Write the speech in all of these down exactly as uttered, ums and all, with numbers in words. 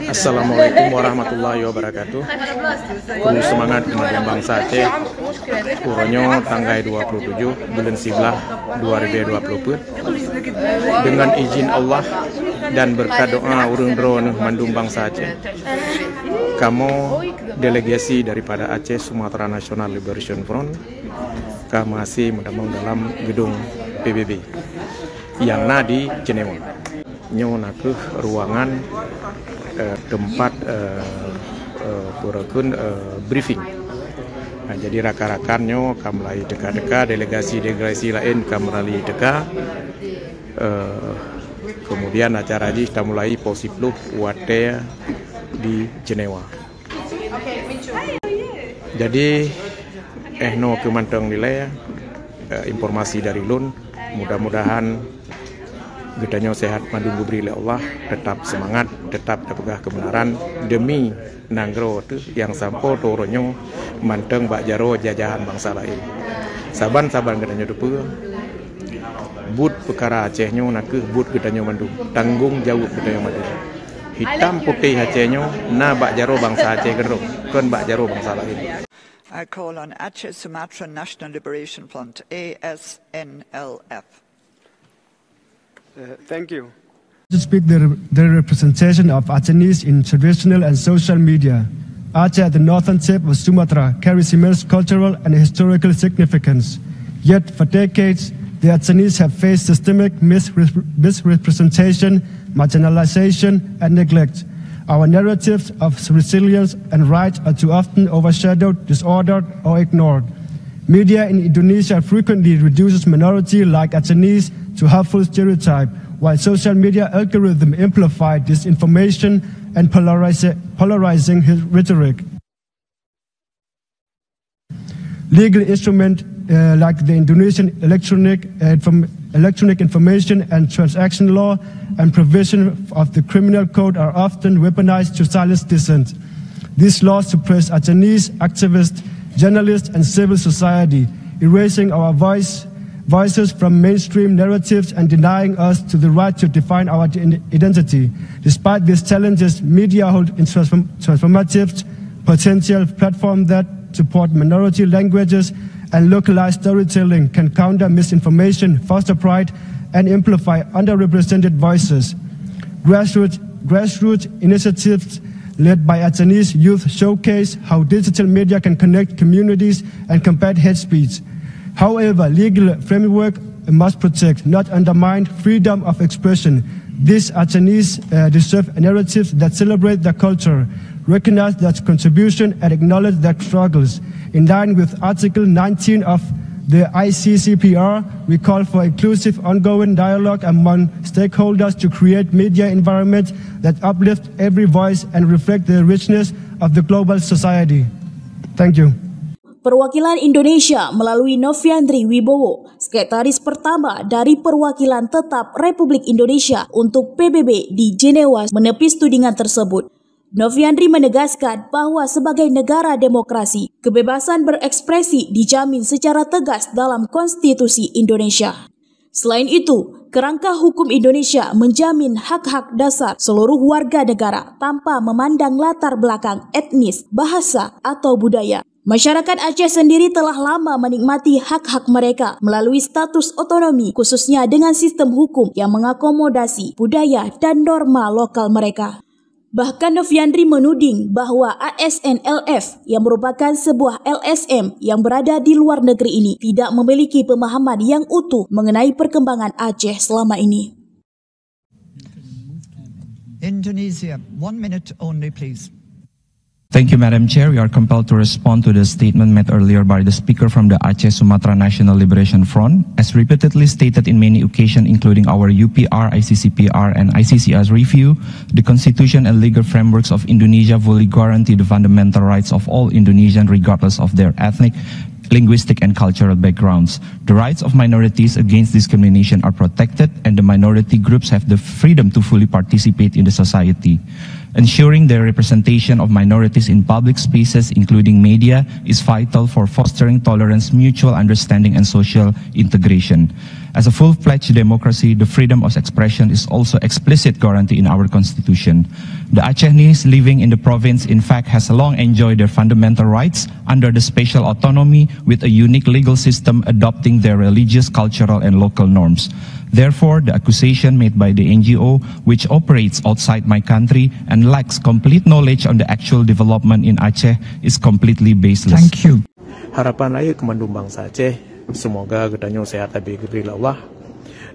Assalamualaikum warahmatullahi wabarakatuh. Kru seumangat keumandan bansa Aceh. Uroenyoe tanggai dua puluh tujoh buleuen siblaih dua ribèe dua puluh peuet. Deungon izin Allah dan beureukat doa ureueng droeneuh mandum bansa Aceh, kamoe delegasi daripada Aceh Sumatra National Liberation Front ka meuhasé meutamong dalam geudong P B B nyang na di Jenewa. Nyoe na kheueh ruangan, eh, teumpat, eh, eh, peue kheun, eh, briefing. Nah, jadi rakan-rakan nyoe ka mulai teuka-teuka, delegasi-delegasi laén ka mulai teuka. Eh, kemudian acara jih tamulai poh siploh watèe di Jenewa. Jadi, eh, nyoe keuh mantong nilai, eh, informasi dari lôn. Mudah-mudahan geutanyoe sehat mandum geubri lé Allah, tetap seumangat, tetap tapeugah keubeunaran demi nanggroe teuh nyang sampoe uroenyoe mantong bak jaroe jajahan bansa laén. Saban-saban geutanyoe teupeue, buet peukara Aceh nyoe na kheueh buet geutanyoe mandum, tanggong jaweueb geutanyoe mandum. Hitam putéh Aceh nyoe na bak jaroe bansa Aceh keudroe, kon bak jaroe bansa laén. I call on Aceh Sumatra National Liberation Front, A S N L F. Uh, thank you. To speak the, the representation of Acehnese in traditional and social media. Aceh, the northern tip of Sumatra, carries immense cultural and historical significance. Yet, for decades, the Acehnese have faced systemic misre-, misrepresentation, marginalization, and neglect. Our narratives of resilience and rights are too often overshadowed, disordered, or ignored. Media in Indonesia frequently reduces minority like Acehnese to harmful stereotype, while social media algorithm amplify disinformation and polarize-, polarizing his rhetoric. Legal instrument, uh, like the Indonesian Electronic, uh, Inform-, Electronic Information and Transaction Law and provision of the Criminal Code are often weaponized to silence dissent. These laws suppress Acehnese activists, journalists, and civil society, erasing our voice, voices from mainstream narratives and denying us to the right to define our ident-, identity. Despite these challenges, media hold in transform-, transformative potential platform that support minority languages and localized storytelling can counter misinformation, foster pride, and amplify underrepresented voices. Grassroots, grassroots initiatives led by Acehnese youth showcase how digital media can connect communities and combat hate speech. However, legal framework must protect, not undermine, freedom of expression. These Acehnese, uh, deserve narratives that celebrate their culture, recognize their contribution, and acknowledge their struggles. In line with Article nineteen of the I C C P R, we call for inclusive, ongoing dialogue among stakeholders to create media environment that uplift every voice and reflect the richness of the global society. Thank you. Perwakilan Indonesia melalui Noviandri Wibowo, sekretaris pertama dari perwakilan tetap Republik Indonesia untuk P B B di Jenewa, menepis tudingan tersebut. Noviandri menegaskan bahwa sebagai negara demokrasi, kebebasan berekspresi dijamin secara tegas dalam Konstitusi Indonesia. Selain itu, kerangka hukum Indonesia menjamin hak-hak dasar seluruh warga negara tanpa memandang latar belakang etnis, bahasa, atau budaya. Masyarakat Aceh sendiri telah lama menikmati hak-hak mereka melalui status otonomi, khususnya dengan sistem hukum yang mengakomodasi budaya dan norma lokal mereka. Bahkan Noviandri menuding bahwa A S N L F yang merupakan sebuah L S M yang berada di luar negeri ini tidak memiliki pemahaman yang utuh mengenai perkembangan Aceh selama ini. Indonesia, one minute only, please. Thank you, Madam Chair. We are compelled to respond to the statement made earlier by the speaker from the Aceh Sumatra National Liberation Front. As repeatedly stated in many occasions, including our U P R, I C C P R, and I C C S review, the constitution and legal frameworks of Indonesia fully guarantee the fundamental rights of all Indonesians, regardless of their ethnic, linguistic, and cultural backgrounds. The rights of minorities against discrimination are protected, and the minority groups have the freedom to fully participate in the society. Ensuring the representation of minorities in public spaces, including media, is vital for fostering tolerance, mutual understanding, and social integration. As a full-fledged democracy, the freedom of expression is also explicit guarantee in our constitution. The Acehese living in the province, in fact, has long enjoyed their fundamental rights under the special autonomy, with a unique legal system adopting their religious, cultural, and local norms. Therefore, the accusation made by the N G O, which operates outside my country and lacks complete knowledge on the actual development in Aceh, is completely baseless. Thank you. Harapan rayeuk keu mandum bansa Aceh, seumoga geutanyoe sehat habéh geubri lé Allah.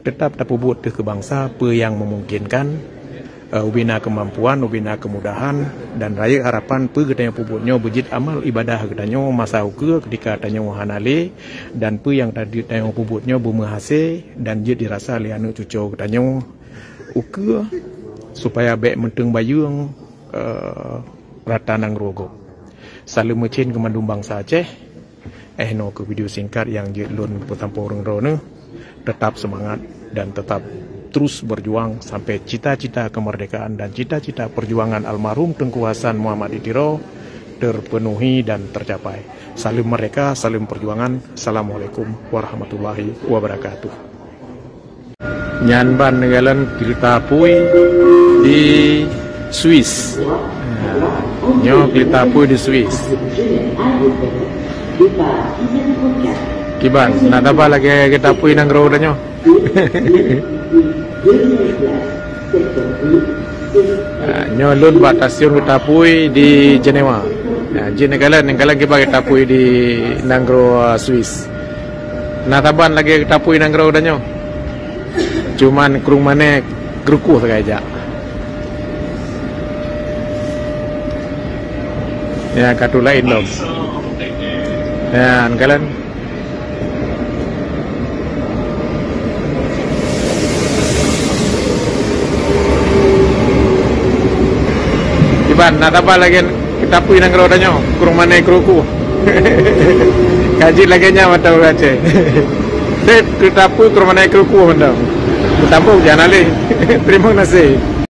Teutap tapeubuet teuh keu bansa peue nyang meumungkinkan, eh, ubena keumampuan, ubena keumudahan, dan rayeuk harapan peue geutanyoe peubuet nyoe beujeuet amal ibadah geutanyoe masa ukeue keutika tanyoe hana lé, dan peue nyang tadi tanyoe peubuet nyoe beumeuhasé dan jeuet dirasa lé aneuëk cucoe geutanyoe ukeue, supaya bék meuteung bayeueng, eh, rata nanggroe gob. Saleuem meucén keu mandum bansa Aceh. Eh, noe keuh video singkat nyang jeuet lôn peusampoe ureuëng droeneuh. Teutap seumangat dan teutap terus berjuang sampai cita-cita kemerdekaan dan cita-cita perjuangan almarhum Teungku Hasan Muhammad di Tiro terpenuhi dan tercapai. Saleuem merdeka, saleuem perjuangan. Assalamualaikum warahmatullahi wabarakatuh. Nyan ban neukalon keurita apui di Swiss. Nyoe keurita apui di Swiss. Kiban, na taba lagée keurita apui nanggroe tanyoe? Ah, nyoe lôn bak stasiun keurita apui di Jenewa. Ah, jih neukalon, neukalon kiban keurita apui di nanggroe Swiss. Na saban lagée keurita apui nanggroe tanyoe. Cuman krueng manèe krukuh sagai jak. Ya, ka tu laén lom. Ya, neukalon. Kiban, na saban lagée keurita apui nanggroe tanyoe, krueng manèe krukuh. Ka jeuet lagée nyan mantong ureuëng Aceh. Trép keurita apui krueng manèe krukuh mantong. Beutambong jih hana lé. Terima kasih.